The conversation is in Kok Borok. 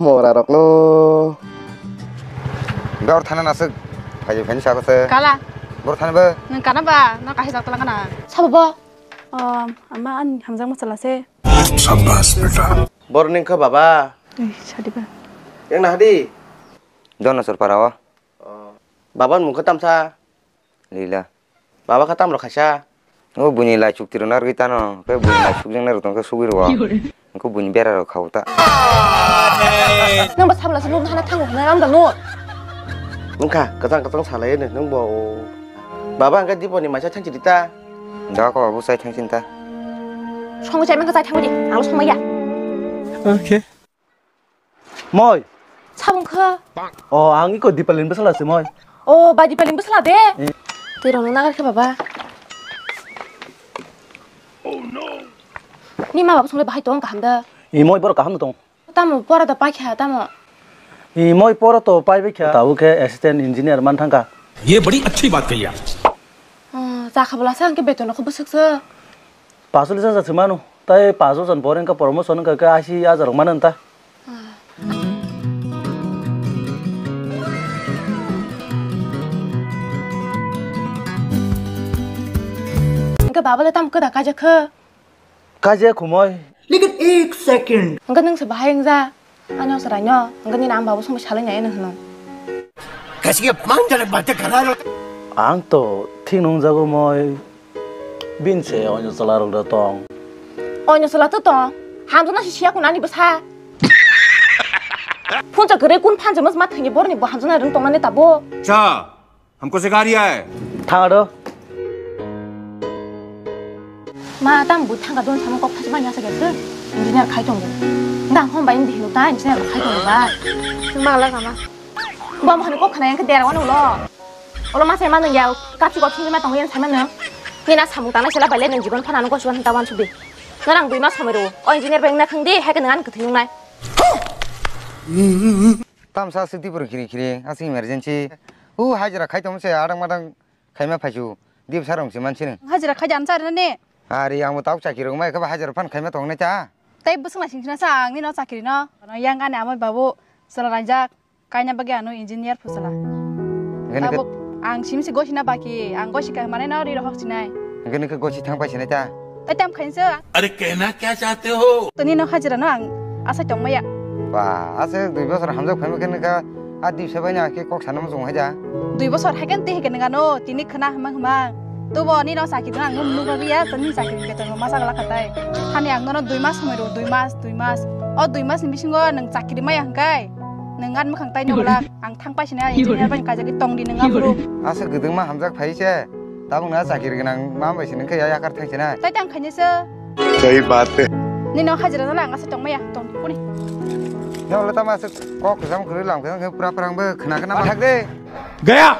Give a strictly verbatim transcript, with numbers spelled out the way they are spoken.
Mora rokno. Gaur thana nasuk. Phai phai sako se. Kala. Bor thana ba. Nang kana ba? Na kahai jak tala kana? Sabo bo. Um, ama an hamjak masala se. Sabbas beta. Bor ning kha baba. Ei, sadi ba. Yang na hadi. Dono sor para o. Oh. Baba mung kha tamsa. Lila. Baba kha tamrok khaisa. O buini laisuk tirwna rwgwi tano, khe buini laisuk jengna rw tongkhe sugwi rwo. Engkho buini bera rok khao ta. Nang ba sabla se nung hana thango hwnwi ang da no. Wngkha, kwchang kwchang salai no nung bo. Baba hwnkhe Diponi maisa thangchi di ta. Da ko babu sai thangchin ta. Songwi chai mankha chai thangwi di, ang songmaya. Okay. Moi. Sabung kha. O, ang iko Dipalin bwsala se moi. O, ba Dipalin bwsala de. Eh. Twi rong nagar khe baba. Ni ma baba songle bahai tong kaham da. I moi borok kaham tong. Tamo pora da paikha tamo. I moi pora to pai baikha. Tabu khe assistant engineer man thangka. Ye badi achhi baat kahi aap. O, jakha bwla sa ang khe beton ko bwswk sa. Paso lisa sa se mano. Tai paso san pore engka promotion engka khe ashi hajar rok mano ta. Engka baba le tam kada kaja khe. Kaja khumoi. Lekin ek second. Engka nung se bahai engja. Ano serai no. Engka ni nam baba song salai nai no hino. Kasi ke mang jare bate khala ro. Ang to thik nung jago moi. Bin se onyo chwla rok da tong. Onyo chwla to tong. Hamjana si siya kunani bwsa. Phuncha gere kun phancha mas ma thini borni bo hamjana rung tongnani tabo. Cha, hamko se gari hai. Thangado. Ma tam bu thangka don sama kok phasi manya sa gese. Engineer khai tongo. Dang hom ba indi hino ta engineer khai tongo ba. Mala kama. Bom hani kok khana yang ke dera wano lo. Olo masai ma nung ya, kapsi kok sini ma tong yang sama nung. Ni na samung tanai sela bale nung jibon phana nung koswan ta wan subi. Nang dui mas samai ro. O engineer beng na khang di, hai ke nang an kuthung nai. Tamsa sukti pur khiri khiri, asing emergency. U hajra khai tong se adang madang khai ma phaisu. Dip sarong se man sini. Hajra khai jan sar ne. Ari ang bo tok chakiri rok mai khe ba hajra phan khai ma tong nai ta. Tai bwswng na sing sina sa ang ni no chakiri no. Yang ani amoi babu sala ranjak. Kaina bagwi ano engineer phusala. Hingke nike Tabuk ang simsi gosina baki, ang gosi ka mane no ri rohok sinai. Hingke nike gosi thang pai sinai ta. Tai tam khainsa. Are kehna kya chahte ho? Toni no hajira no ang asa tong maya. Ba, ase dui bosor hamjak phaima khe nike a dui sabai na khe kok sana mujung haja. Dui bosor haikhen te hikhe nangano tini khna hmang hmang. Tubo ni no sakhi dang ang nung bagwi ya, toni sakhi beton ma sagla khatai. Hani ang no dui mas hmai ro, dui mas, dui mas. O dui mas ni bisingo nang chakiri maya hwnkhe. Nwng ani mwkhang tai nyoglak, ang thang paisina engineer bai kaijagwi tong di nwng aphuru. Asa kwdwngma hamjak phai se, tabuk na chakiri gwnang ma bai se nang khe yakar thang sina. Tai tang khainai se. Sahi baat hai. Nino hajira jala ang asa tong maya, tong di kuni. Nole tama se kok khujam khurui lam khe pura pura ang bo khna khna ma thak de. Gaya!